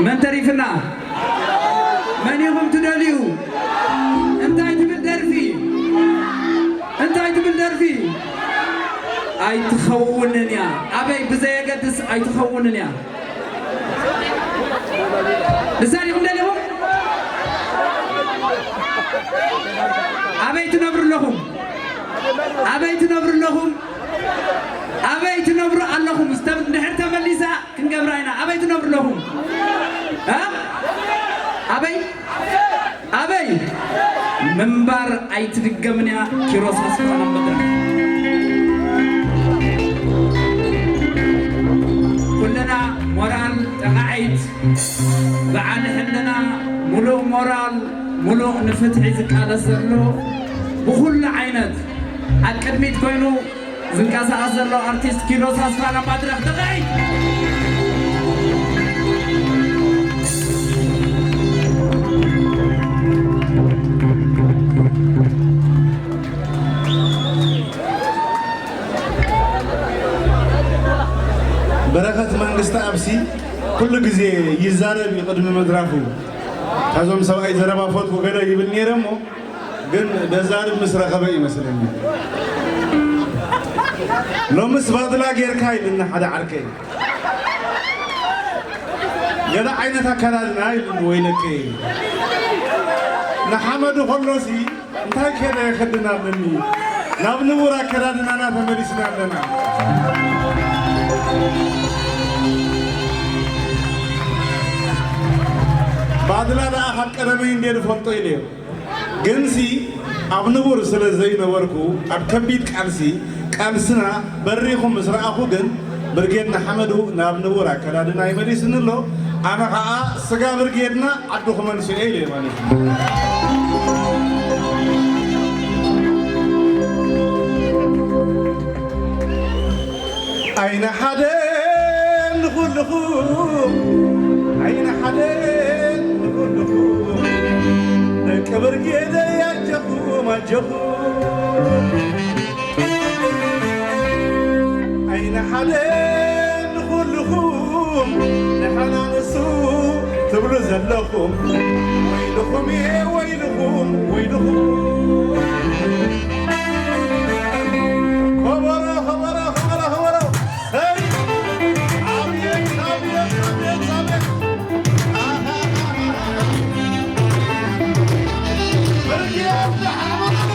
መን ተሪፍና? መን ኢኹም ትደልዩ? እንታይ ትብል ደርፊ? እንታይ ትብል ደርፊ? ኣይትኸውንን እያ። ኣበይ ብዘየገድስ ኣይትኸውንን እያ። ንሳ ዲኹም ደሊኹም? ኣበይ ትነብሩ ኣለኹም? ኣበይ ትነብሩ ኣለኹም? ኣበይ ትነብሩ ኣለኹም? ዝተብ-፣ እንድሕር ተመሊሳ ክንገብራ ኢና። ኣበይ ትነብሩ ኣለኹም? እ? ኣበይ? ኣበይ? ምንባር ኣይትድገምን እያ። ኪሮስ ኣስፋው ኣብ መድረኽ። ኩልና ሞራል ጠቓዒት፣ በዓል ሕልና፣ ሙሉእ ሞራል፣ ሙሉእ ንፍትሒ ዝቃለስ ዘሎ፣ ብኹሉ ዓይነት ኣብ ቅድሚት ኮይኑ ዝንቀሳቐስ ዘሎ ኣርቲስት ኪሮስ ኣስፋው ኣብ መድረኽ። ጠቓዒት። በረኸት መንግስተኣብሲ ኩሉ ግዜ ይዛረብ እዩ ቅድሚ ምድራፉ። ካብዞም ሰብኣይ ዘረባ ፈትኩ ገለ ይብል ነይረ እሞ፣ ግን ደዛርብ ምስ ረኸበ ይመስለኒ። ሎምስ ባድላ ጌርካ ኢሉኒ ሓደ ዓርከይ። ገለ ዓይነት ኣከዳድና ኢሉኒ፣ ወይለከይ። ንሓመዱ ከሎሲ እንታይ ከደ ክድን ኣለኒ? ናብ ንቡር ኣከዳድናና ተመሊስና ኣለና። ባድላ ደኣ ካብ ቀደመይ እንድየ ዝፈልጦ ኢለዮ። ግንሲ ኣብ ንቡር ስለ ዘይነበርኩ፣ ኣብ ከቢድ ቃልሲ፣ ቃልስና በሪኹ ምስ ረኣኹ ግን፣ ብርጌድ ንሓመዱ ናብ ንቡር ኣከዳድና ይመሊስኒ ኣሎ። ኣነ ኸኣ ስጋ ብርጌድና ዓዱ ክመልሶ እየ ኢለ ማለት እዩ። ዓይኒ ሓደ ንኹልኹም፣ ዓይኒ ሓደ ንኹልኹም፣ ደቂ ብርጌደይ ኣጀኹም፣ ኣጀኹም። ዓይኒ ሓደ ንኹልኹም፣ ንሕና ንሱ ትብሉ ዘለኹም፣ ወይልኹም እየ፣ ወይልኹም፣ ወይልኹም። ከበሮ፣ ከበሮ፣ ከበሮ፣ ከበሮ። ሰይ! ኣቤት፣ ኣቤት፣ ኣቤት፣ ኣቤት! ብርጌድ ንሓመዱ!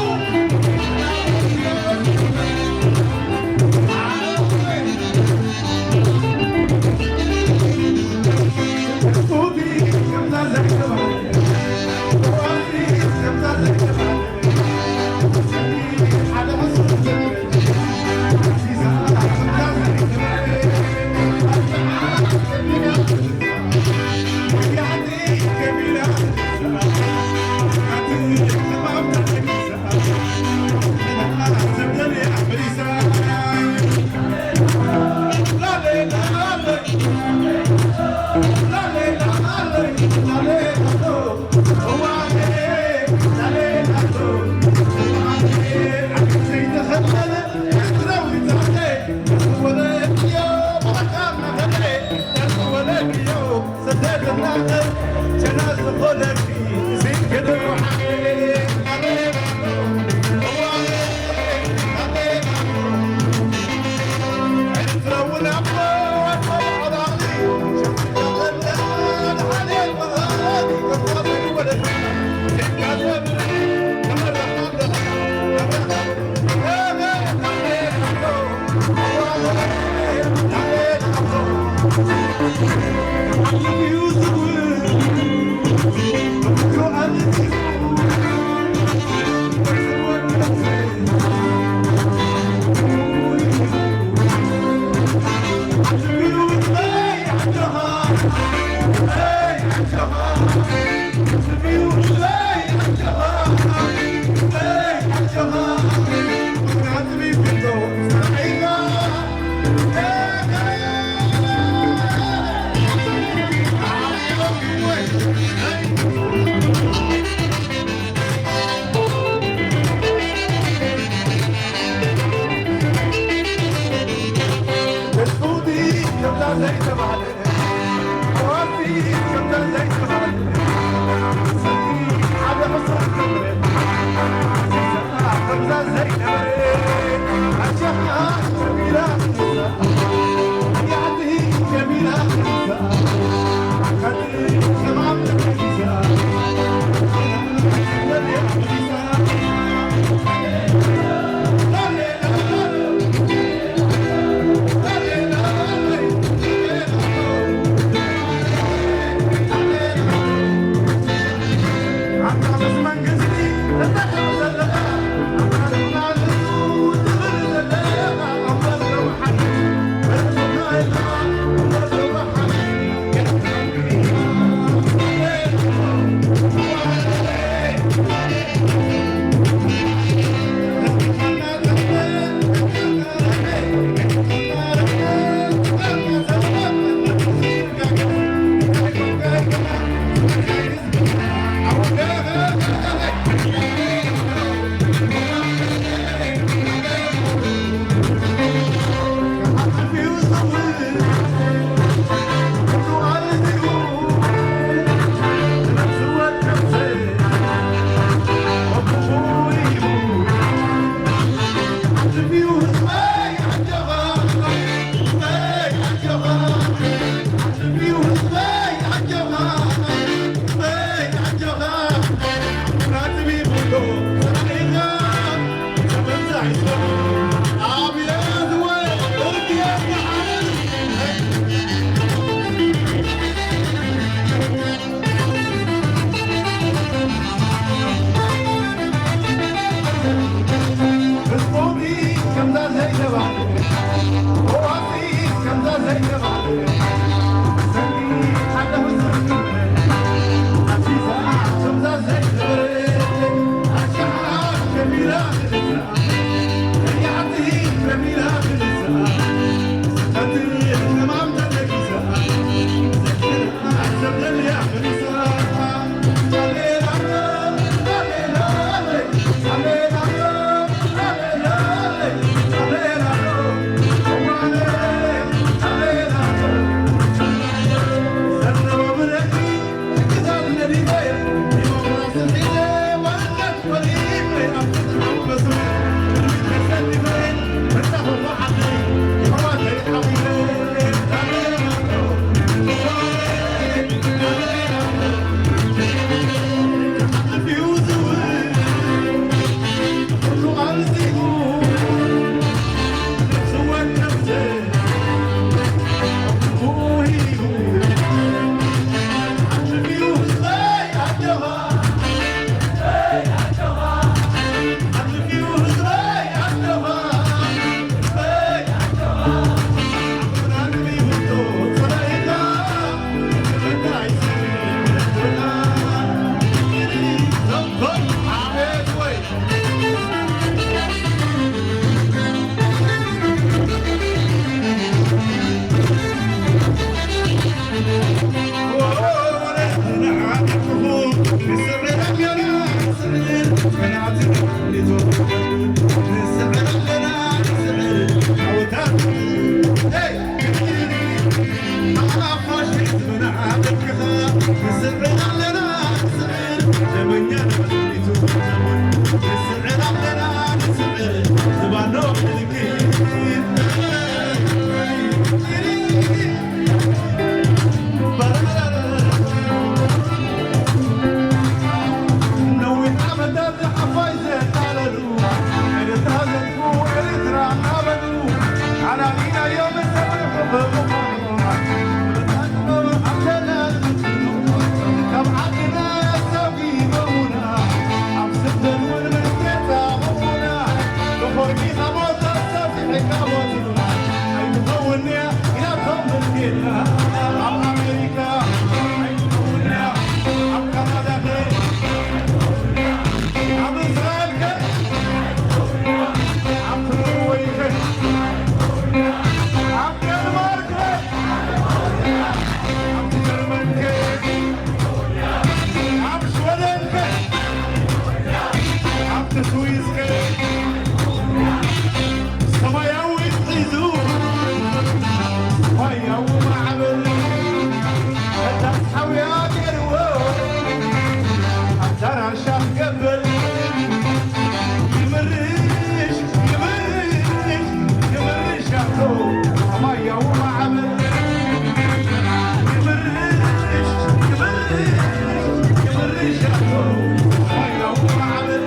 ንስዕር ኣለና ንስዕር፣ ደመኛ ንቕድሚቱ ንስዕር ኣለና ንስዕር፣ ዝባኖ ምልክት። ነዊሕ ዓመታት ዓባይ ዘጣለሉ፣ ኤርትራ ዘጥፉ፣ ኤርትራ እናበሉ፣ ዓላሊናዮም ሰብሪ ክብምኾኑ። ኣብ ጀርመን ከ፣ ኣብ ሽወደን ከ፣ ኣብቲ ስዊስ ከ፣ ሰማያዊ ሒዙ ሰማያዊ ማዕበል፣ ሕዳስ ሓውያ ገይርዎ ኣዳራሽ ኣፍገበል። ይምርሽ፣ ይምርሽ፣ ይምርሽ ኣቶ ሰማያዊ ማዕበል። ይምርሽ፣ ይምርሽ፣ ይምርሽ ኣቶ ሰማያዊ ማዕበል።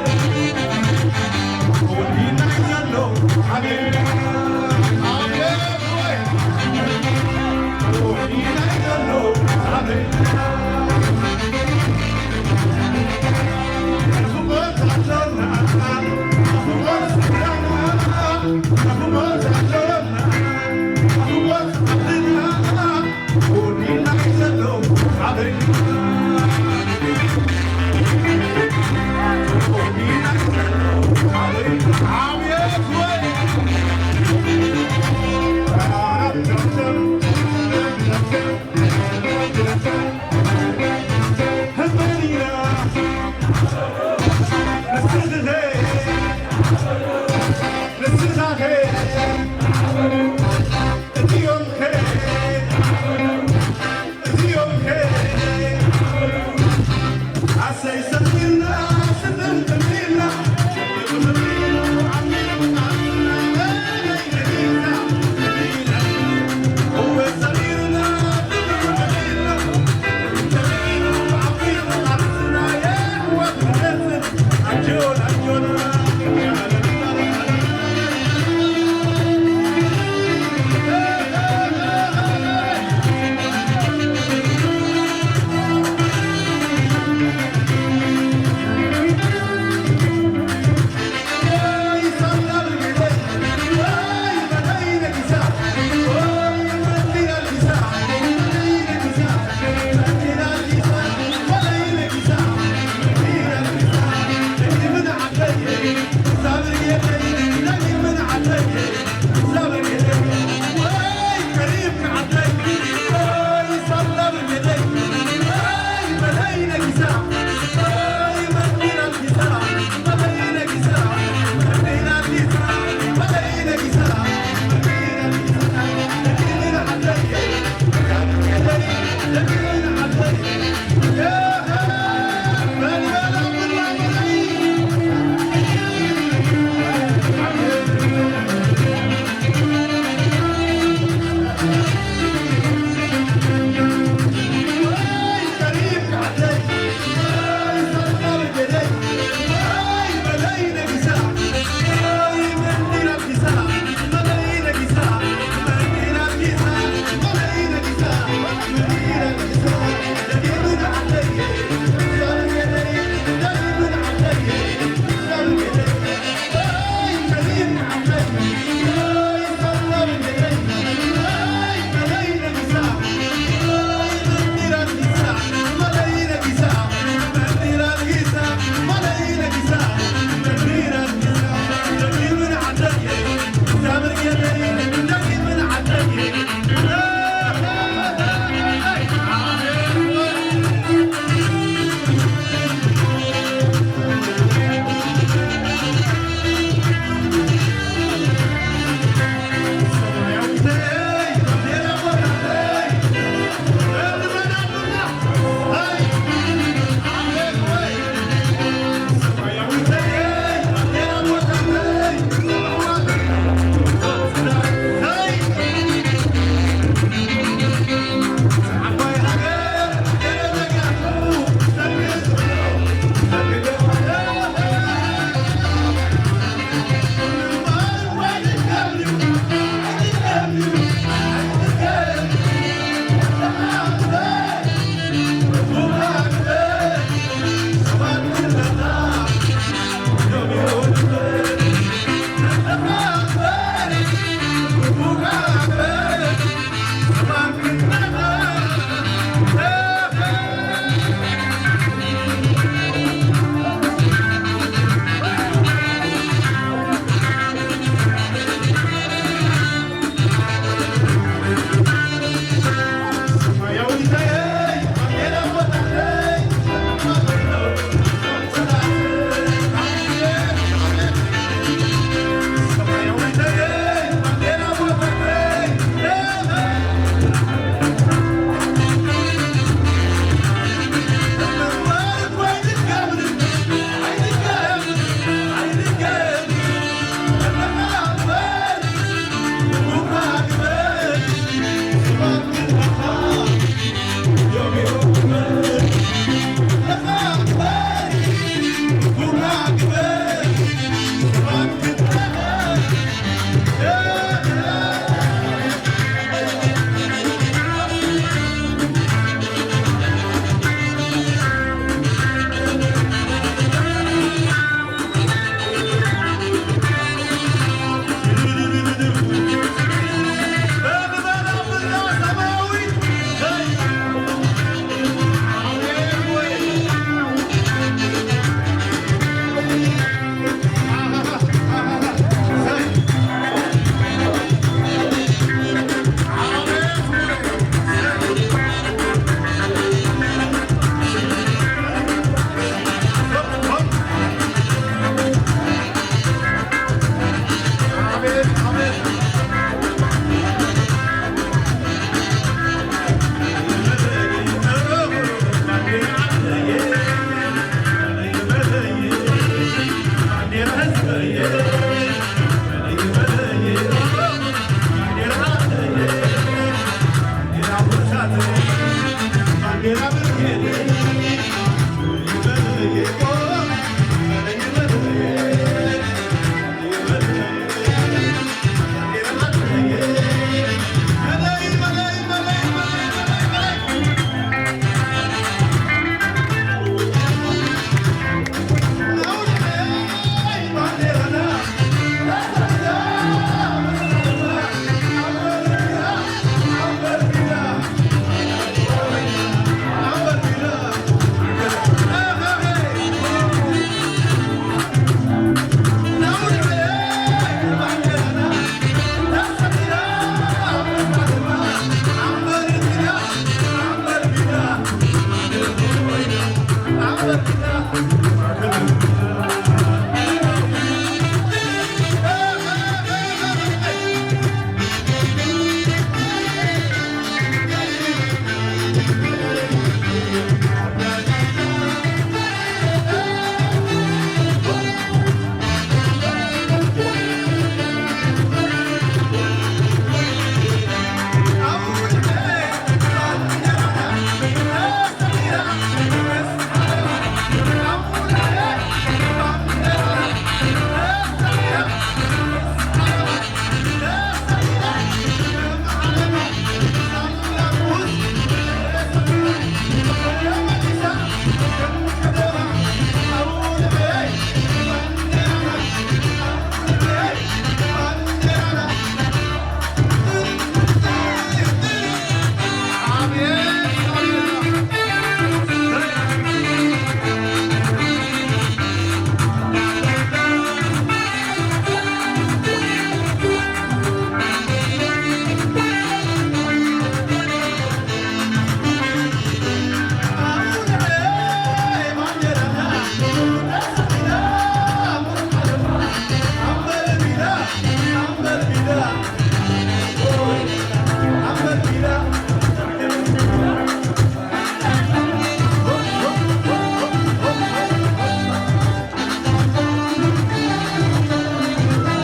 ወዲና ዘሎ ኣቤት፣ ኣቤት ወይ። ወዲና ዘሎ ኣቤት።